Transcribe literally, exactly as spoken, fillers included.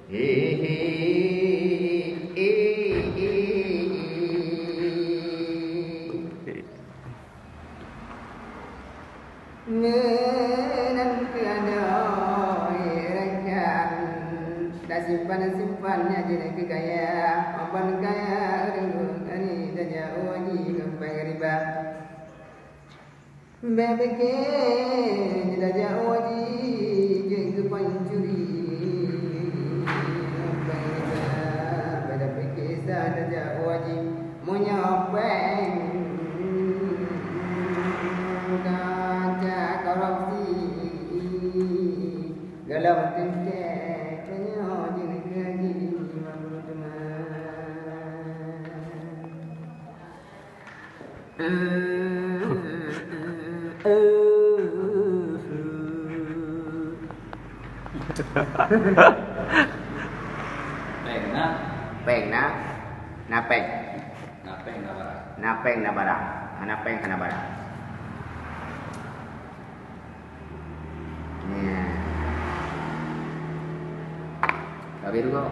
Hihi, i, i, i. Meunan keunoe rakan, tasimpan-simpan nyan jeuet keu kaya, ban kaya ureueng nyan tajak u haji keu péng riba. Bék pike tajak u haji jeuet keu pancuri, péng riba. Bék pike sa tajak u haji. Meunyoe péng tajak korupsi, golom teuntèe tanyoe jeuet keu haji lima puluh teuma. Péng na? Péng na? Na péng? Na péng na barang? Na péng na barang. Hana péng hana barang. Nah. Habis tu kau.